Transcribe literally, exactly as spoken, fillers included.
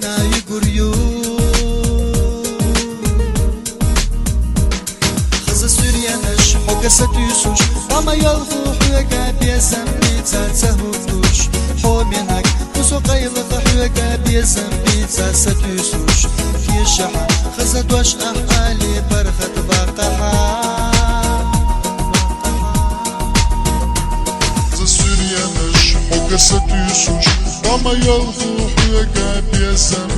Хьа югур ю. Хаза суьренаш хьога сатуьйсуш, къаман йолху хьоьга безам бийца ца хӀуттуш. Хьо минаг, кху со къайлаха хьоьга безам бийца сатуьйсуш. Кешахьа, хаза дош ахь али паргӀат ваккхахьа. Хаза суьренаш хьога сатуьйсуш, къаман йолху хьоьга безам